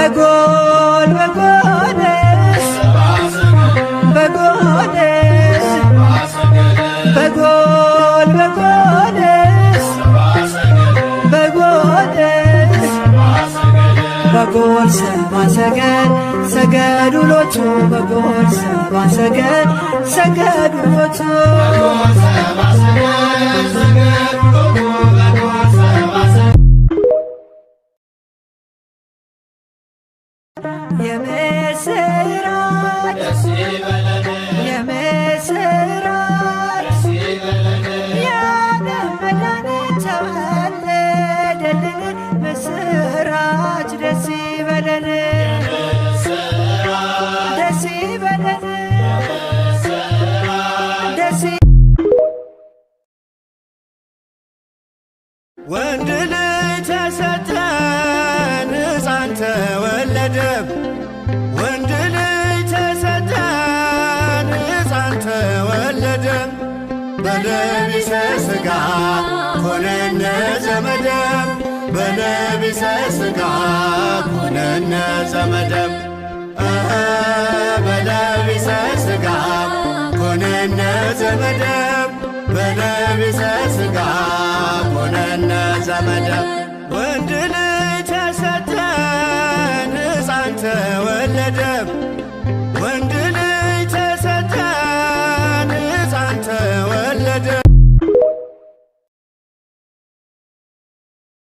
በጎል በጎል በጎል በጎል በጎል በጎል በጎል ሰብአ ሰገል ሰገዱ ሎቱ በጎል ሰብአ ሰገል ሰገዱ ሎቱ። የምስራች የምስራች የዓለም መድኃኒት ተወለደልን፣ ምስራች ደስ ይበለን፣ ደስ ይበለን፣ ደስ ወንድ ልጅ ተሰጠን፣ ሕፃን ተወለደ። ወንድ ልጅ ተሰጠን፣ ሕፃን ተወለደ። በለቢሰ ሥጋ ኮነነ ዘመደ፣ በለቢሰ ሥጋ ኮነነ ዘመደ፣ በለቢሰ ሥጋ ኮነነ ዘመደ፣ በለቢሰ ሥጋ ኮነነ ዘመደ። ወንድ ልጅ ተሰጠን፣ ሕፃን ተወለደ። ወንድ